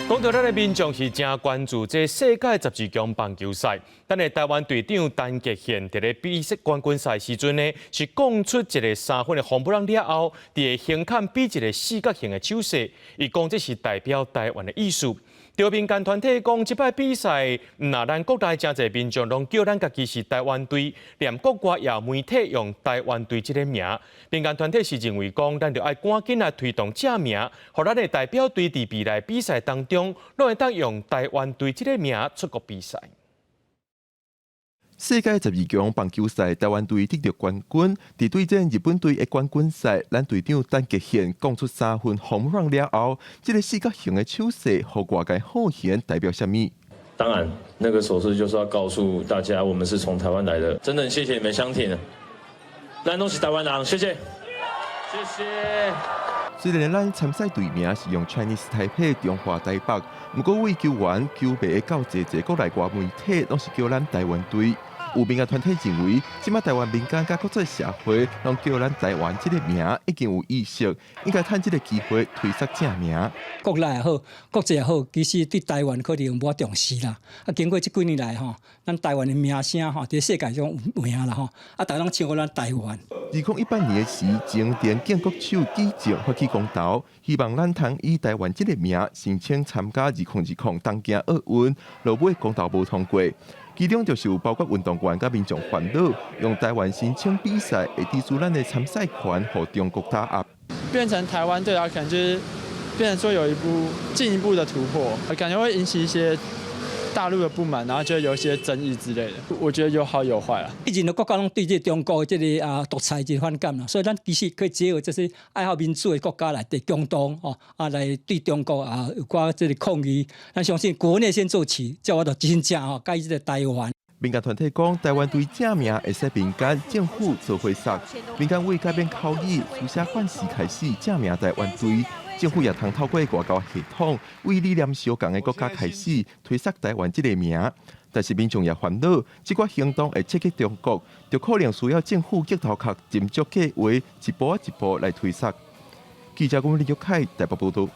講到咱的民眾是誠關注這世界十二強棒球賽，咱的台灣隊長陳傑憲佇咧比賽冠軍賽時陣呢，是講出一个三分的ホームラン了後，佇胸坎比一个四角形的手勢，伊講這是代表台灣的意思。著民間團體講，這擺比賽，毋但咱國內誠濟民眾攏叫咱家己是台灣隊，連國外也有媒體用台灣隊這个名。民間團體是認為講，咱著愛趕緊來推動正名，予咱的代表隊佇未來比賽當中，攏會當用台灣隊這个名出國比賽。世界十二強棒球賽，台灣隊得著冠軍。佇對戰日本隊的冠軍賽，咱隊長陳傑憲講出三分ホームラン了後，這个四角形的手勢，予外界好奇代表啥物？當然，那個手勢就是要告訴大家，我們是從台灣來的。真的很謝謝你們相挺，咱攏是台灣人，謝謝，謝謝。雖然咱參賽隊名是用 Chinese Taipei 中華台北，毋過為球員、球迷到濟濟國內外媒體，攏是叫咱台灣隊。有民間團體認為，這擺台灣民間佮國際社會攏叫咱台灣這个名，已經有意識，應該趁這个機會推捒正名。國內也好，國際也好，其實對台灣可能無重視啦。啊，經過這幾年來吼，咱台灣的名聲吼，佇世界上有名啦吼。啊，大家攏唱過咱台灣。2018年的時，前田建國手記者發起公投，希望咱通以台灣這个名申請參加2020東京奧運，落尾公投無通過。其中就是有包括運動員佮民眾煩惱，用台灣申請比賽會抵輸咱的參賽權，予中國打壓。變成台灣隊啊，可能就是變成說有一步進一步的突破，感覺會引起一些大陸的不滿，然後就有一些爭議之類的。我覺得有好有壞啊。以前的國家攏對這中國這个獨裁這個反感啦，所以咱其實可以結合這些愛好民主的國家來對共同哦啊來對中國啊有寡這個抗議。咱相信國內先做起，才有法度真正吼改這個台灣。民間團體講，台灣隊正名會使民間政府做伙捒，民間為改變口語，書寫慣勢開始正名台灣隊。政府也通透過外交系統，為理念相仝的國家開始推捒台灣這个名。但是民眾也煩惱，這個行動會刺激中國，就可能需要政府激頭殼斟酌計劃，一步一步來推捒。記者郭林玉凱台北報道。